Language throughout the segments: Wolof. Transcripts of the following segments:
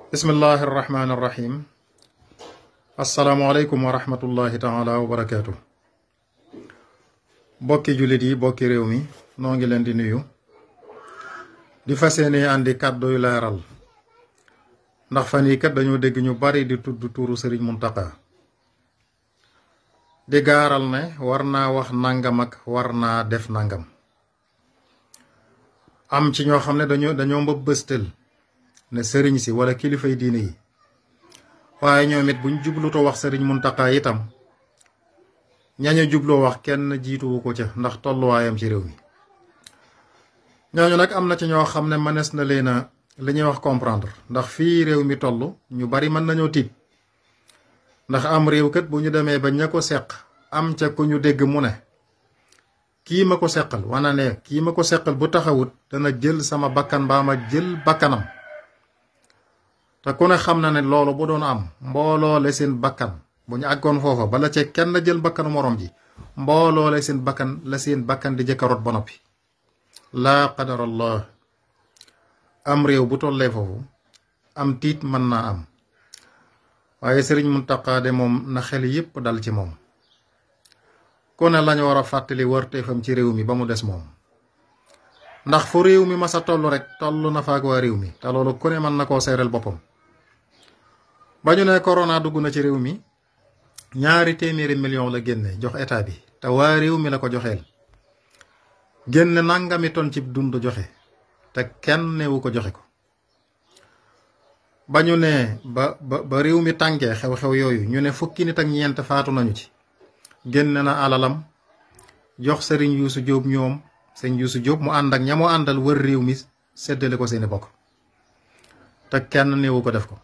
bismillahi irrahmani irrahim asalaamualeykum wa rahmatullahi taala wa barakaatu. bokki jullit yi bokki réew mi noo ngi leen di nuyu di fas yéene àndi kàddu yu leeral ndax fan yi kat dañoo dégg ñu bari di tudd tuuru Sëriñ Muntaqa di gaaral ne war naa wax nangam ak war naa def nangam am ci ñoo xam ne dañoo mbëbëstal ne sëriñ si wala kilifay diine yi waaye ñoom it buñ jubluto wax Sëriñ Muntaqa itam ñañu jubloo wax kenn jiituwu ko ca ndax tolluwaayam ci réew mi ñooñu nag am na ci ñoo xam ne mënees na leen a li ñuy wax comprendre ndax fii réew mi toll ñu bari mën nañoo tiit ndax am réew kat bu ñu demee ba ña ko seq am ca ku ñu dégg mu ne kii ma ko seqal wana ne kii ma ko seqal bu taxawut dana jël sama bakkan baa ma jël bakkanam te ku ne xam na ne loolu bu doon am mbooloo le seen bakkan bu ñu àggoon foofa bala cee kenn jël bakkanu morom ji mbooloo le seen bakkan di jëkkarot ba noppi laa qadarallah am réew bu tollee foofu am tiit mën naa am waaye Sëriñ Muntaqa de moom na xel yépp dal ci moom ku ne lañu war a fàttali wërteefam ci réew mi ba mu des moom ndax fu réew mi masa toll rek toll na faak waa réew mi te loolu ku ne mën na koo seereel boppam ba ñu ne corona dugg na ci réew mi 200 millions la génne jox état bi te waa réew mi la ko joxeel génne nangami ton ci dund joxe te kenn newu ko joxe ko ba ñu ne ba réew mi tànkee xew-xew yooyu ñu ne fukki nit ak ñeent faatu nañu ci génne na alalam jox sëriñ Yuusu Jóob ñoom sëriñ Yuusu Jóob mu ànd ak ña mu àndal wër réew mi séddale ko seeni bokk te kenn newu ko def ko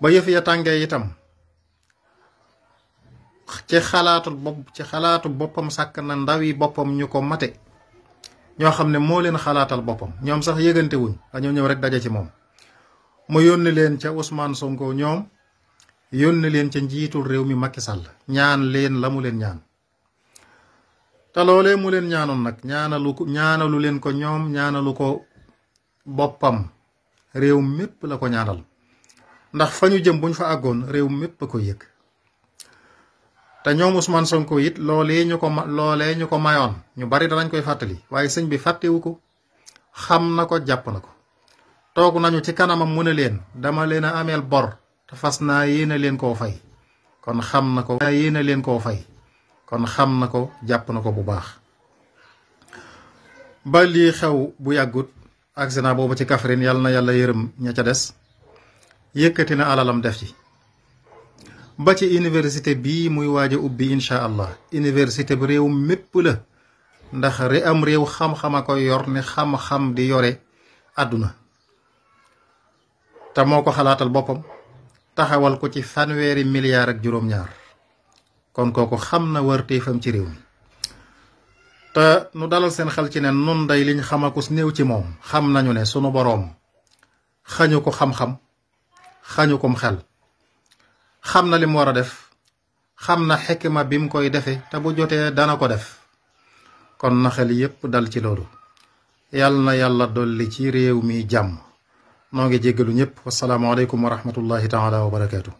ba yëf ya tàngee itam ci xalaatu boppam sàkk na ndawi boppam ñu ko mate ñoo xam ne moo leen xalaatal boppam ñoom sax yëgante wuñ dañoo ñëw rek daje ci moom mu yónni leen ca Ousmane Sonko ñoom yónni leen ca njiitul réew mi Macky Sall ñaan leen la mu leen ñaan te loolee mu leen ñaanoon nag ñaanalu leen ko ñoom ñaanalu ko boppam réew mépp la ko ñaanal ndax fa ñu jëm buñ fa àggoon réew mépp a ko yëg te ñoom Ousmane Sonko it loolee ñu ko mayoon ñu bari danañ koy fàttali waaye sëñ bi fàttewu ko xam na ko jàpp na ko toog nañu ci kanamam mu ne leen dama leen a ameel bor te fas naa yéene leen koo fay kon xam na ko kon xam na ko jàpp na ko bu baax ba lii xew bu yàggut accident boobu ci Kaffrine yàlla na yàlla yërëm ña ca des yëkkati na alalam def ci ba ci université bii muy waaj a ubbi incha allah université bi réew mépp la ndax am réew xam-xam a koy yor ni xam-xam di yore àdduna te moo ko xalaatal boppam taxawal ko ci 1 milliard ak juróom-ñaar kon kooku xam na wërteefam ci réew mi te nu dalal seen xel ci ne nun day liñ xamakus néew ci moom xam nañu ne sunu boroom xañu ko xam-xam xañu kom xel xam na li mu war a def xam na xikma bi mu koy defe te bu jotee dana ko def kon na xel yépp dal ci loolu yàlla na yàlla dolli ci réew mi jàmm noo ngi jéggalu ñëpp wasalaamu aleykum wa rahmatullahi taala wa barakaatu